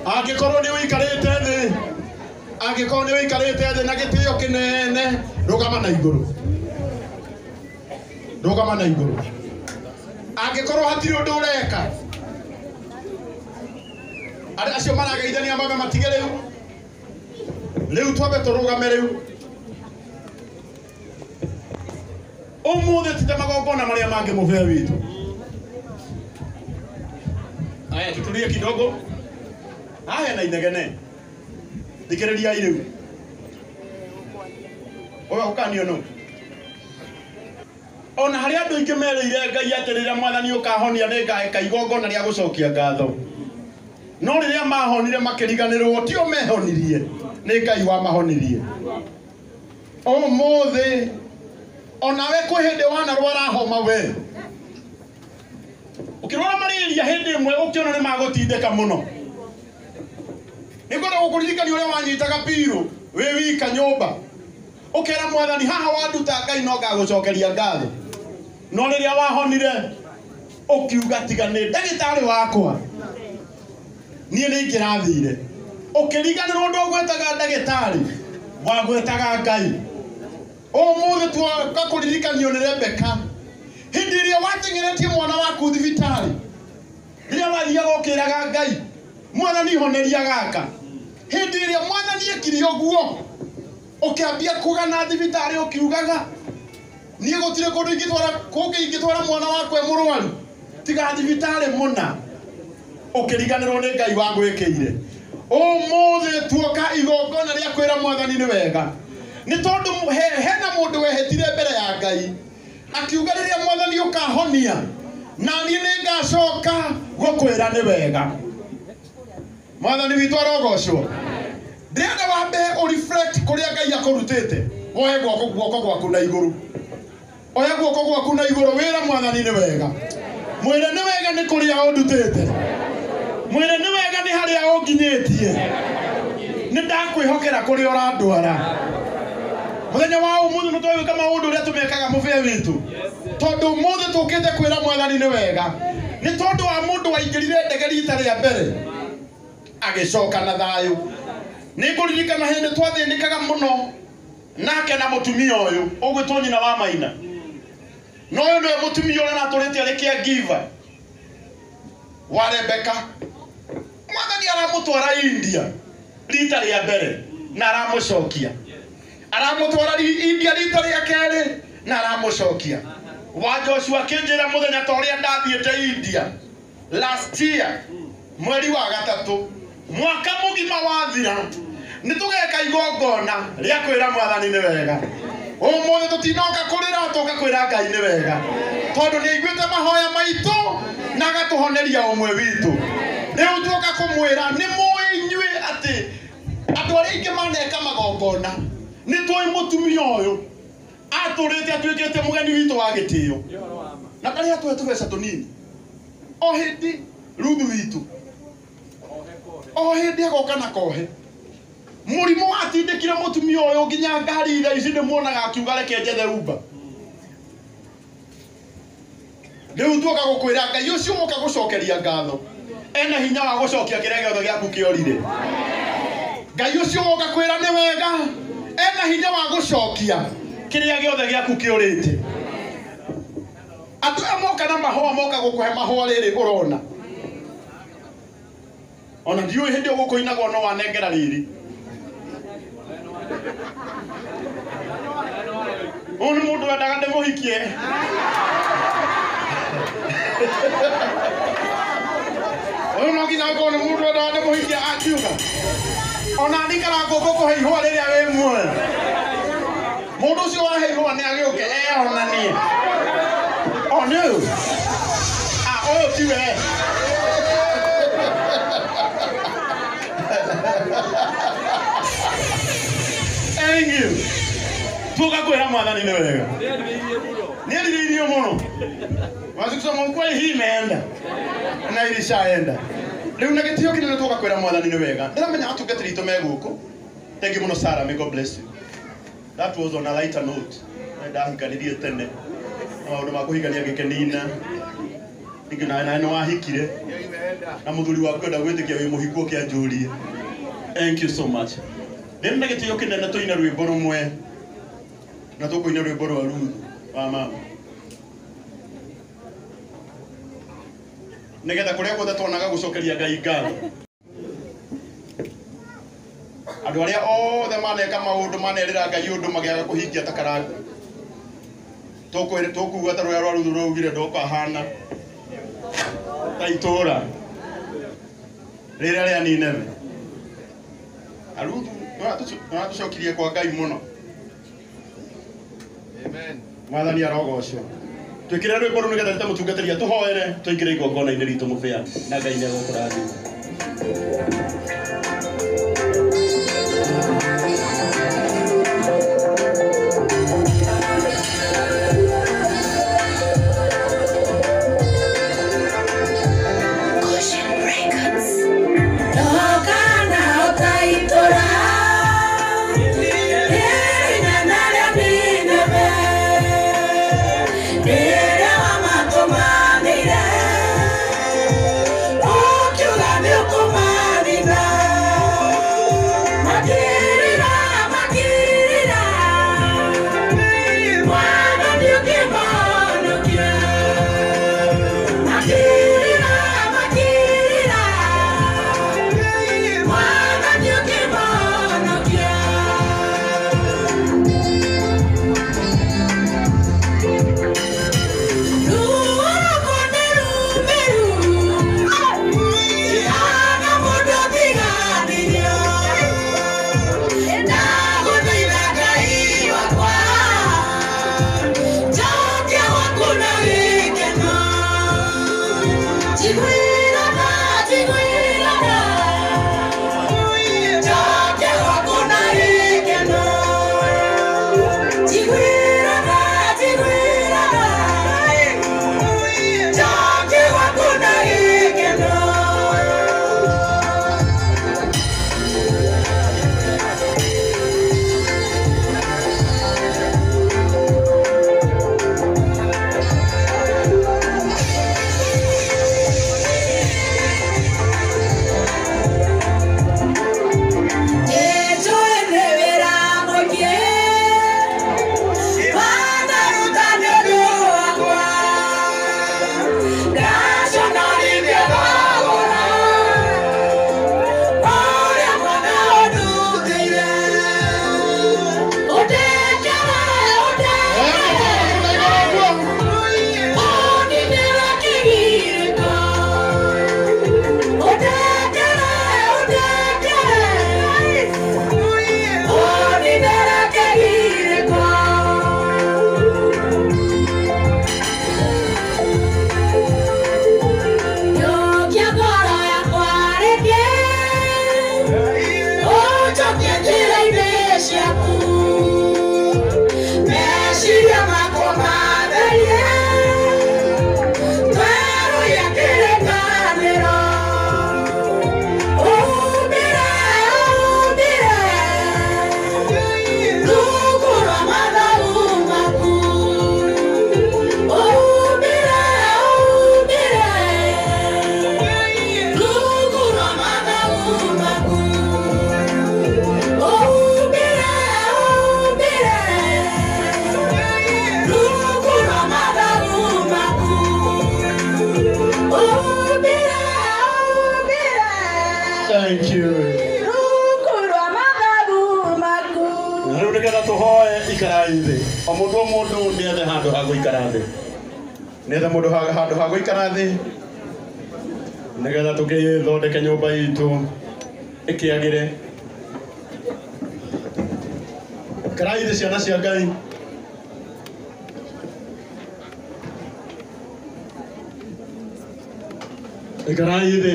Angĩkorwo nĩ ũikarĩte thĩ, angĩkorwo nĩ ũikarĩte thĩ na gĩtĩo kĩnene, rũgama na igũrũ. Rũgama na igũrũ. Angĩkorwo hatirĩ ũndũ ũreka, arĩa acio marageithania mambe matige rĩu. Rĩu twambe tũrũgame rĩu. Ũmũthĩ ti ta magongona marĩa mangĩ mũbĩa witũ. Aya, tutulie kidogo. Haya na inegene. Thikĩrĩriai rĩu. Ũyũ ũkanio nũ? Ona harĩa andũ aingĩ merĩire Ngai atĩ rĩrĩa mwathani ũkahonia nĩ ngeka igongona rĩa gũcokia ngatho. No rĩrĩa mahonire makĩriganĩrwo tio mehonirie, nĩ Ngai wamahonirie. Ũmũthĩ onawe kwĩ hĩndĩ wanarwara homa we. Ũkĩrwara malaria hĩndĩ ĩmwe ũkĩona nĩ magũtindĩka mũno. Nĩngwenda gũkũririkania ũrĩa wanyitaga piru wĩ wika nyũmba. Ũkera mwathani haha wanduta Ngai no ngagũcokeria ngatho. No rĩrĩa wahonire ũkiuga tiga nĩ ndagĩtarĩ wakwa niĩ nĩ ingĩrathire. Ũkĩriganĩrwo ndũgwĩtaga ndagĩtarĩ, wagwĩtaga Ngai. Ũmũthĩ twoka kũririkanio nĩ Rebeka. Hĩndĩ ĩrĩa wateng'eretie mwana waku thibitarĩ, rĩrĩa wathiaga ũkĩraga Ngai, mwathani honeria gaka. Hĩndĩ ĩrĩa mwathani ekire ũguo, ũkĩambia kũgana thibitarĩ ũkiugaga, niĩ gũtirĩ kũndũ ingĩtwara, kũngĩ ingĩtwara mwana wakwa e mũrwaru, tiga thibitarĩ mũna. Ũkĩriganĩrwo nĩ Ngai wagwĩkĩire. Ũmũthĩ tuoka igongona rĩa kwĩra mwathani nĩ wega. Nĩ tondũ hena mũndũ wehĩtire mbere ya Ngai, akiuga rĩrĩa mwathani ũkahonia, na niĩ nĩ ngacoka gũkwĩra nĩ wega. Mwathani witũ arogocwo. Ndĩrenda wambe ũreflect kũrĩa Ngai akũrutĩte. Woe guoko gwaku na igũrũ. Oya guoko gwaku na igũrũ wĩra mwathani nĩ wega. Mwĩre nĩ wega nĩ kũrĩa ũndutĩte. Mwĩre nĩ wega nĩ harĩa ũnginyĩtie. Nĩ ndakwĩhokera kũrĩa ũrandwara. Mũthenya wa ũmũthĩ nĩ twagwĩka maũndũ ũrĩa tũmekaga mũbĩa witũ. Tondũ ũmũthĩ tũkĩte kwĩra mwathani nĩ wega. Nĩ tondũ wa mũndũ waingĩrire ndege rita rĩa mbere agĩcoka na thayũ. Nĩ ngũririkana hĩndĩ twathĩnĩkaga mũno nake na mũtumia ũyũ ũgwĩtwo nyina wa Maina. No ũyũ nĩwe mũtumia ũrĩa aratũrĩte arĩ caregiver wa Rebeka. Mwathani aramũtwara India rita rĩa mbere na aramũcokia. Aramũtwara India rita rĩa kerĩ na aramũcokia. Wa Joshua akĩnjĩra mũthenya ta ũrĩa ndathiĩte India last year mweri wa gatatũ mwaka mũgima wathira nĩ tũgeka igongona rĩa kwĩra mwathani nĩ wega. Ũmũthĩ tũtinoka kũrĩra, tũka kwĩra Ngai nĩ wega, tondũ nĩ aiguĩte mahoya maitũ na agatũhoneria ũmwe witũ. Rĩu tuoka kũmwĩra nĩ mũĩ inyuĩ atĩ andũ arĩa aingĩ maneka magongona nĩ tũĩ mũtumia ũyũ atũrĩte atuĩkĩte mũgeni witũ wa gĩtĩo na ndarĩ atũhe tũbeca tũnini. O hĩndĩ Ruthu witũ o hĩndĩ agoka na kohe. Mũrimũ watindĩkire mũtumia ũyũ nginya ngari thaa ici ndĩmuonaga akiuga reke njethe Uber. Rĩu tuoka gũkwĩra Ngai ũcio woka gũcokeria ngatho ena hinya wa gũcokia kĩrĩa gĩothe gĩaku kĩorire. Ngai ũcio woka kwĩra nĩ wega ena hinya wa gũcokia kĩrĩa gĩothe gĩaku kĩũrĩte. Andũ aya moka na mahũa, moka gũkũhe mahũa rĩrĩ ũrona. Ona ndiũĩ hĩndĩ ĩyo gũkũinagwo no wanengera rĩrĩ. Ũyũ nĩ mũndũ wendaga ndĩmũhikie. Ũyũ no nginya akorwo nĩ mũndũ wendaga ndĩmũhikie akiuga. Ona ndikara ngũkũ kũhe ihũa rĩrĩa wĩ muoyo. Mũndũ ũcio wahe ihũa nĩ agĩũke eyonanie. O nĩ ũyũ? Ah, ũyũ ti we. Thank you. Tuoka kwĩra mwathani nĩ wega. Nĩ erirĩirie mũno. Wazi kusema ukweli hii imeenda. Na ilishaenda. Rĩu na gĩtĩo kĩnene tuoka kwĩra mwathani nĩ wega. Ndĩramenya atungatĩri aitũ me gũkũ. Thank you mũno Sarah, may God bless you. That was on a lighter note. Nĩ ndahikanirie tene. Na maũndũ ma kũhikania ngĩkenina. Ningĩ nawe nĩ wahikire na mũthuri waku enda gwĩtĩkia wĩ mũhiku ũkĩanjũrie. Thank you so much. Ndĩ na gĩtĩo kĩnene tũine rwĩmbo rũmwe na tũkũina rwĩmbo rwa Ruthu wa mama nĩgetha kũrĩa guothe twonaga gũcokeria Ngai ngatho. Andũ arĩa othe maneka maũndũ manerĩra Ngai ũndũ magĩaga kũhingia ta karangu tũkuga ta rũrĩa rwa Ruthu rwaugire ndũkahana ta itũra rĩrĩa rĩa Nineve. Ruthu nĩatũcokirie kwa Ngai mũno. Amen. Mwathani arogocwo. Twĩkĩre rwĩmbo rũu nĩgetha rĩtamũtungatĩria tũhoere tũingĩre igongona-inĩ ritũ mũbĩa na Ngai nĩegũkũrathima. Goshen Records. Thank you. Rĩu nĩgetha tũhoe ikarai thĩ. O mũndũ o mũndũ nĩethe handũ ha gũikara thĩ. Nĩethe mũndũ handũ ha gũikara thĩ nĩgetha tũgĩthondeke nyũmba itũ ĩkĩagĩre. Ikarai thĩ ciana cia Ngai. Ikarai thĩ.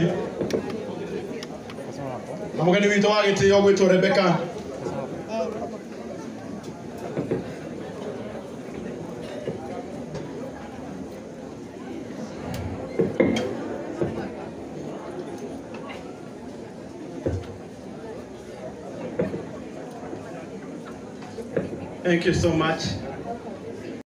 Na mũgeni witũ wa gĩtĩo gwĩtwo Rebecca. Thank you so much.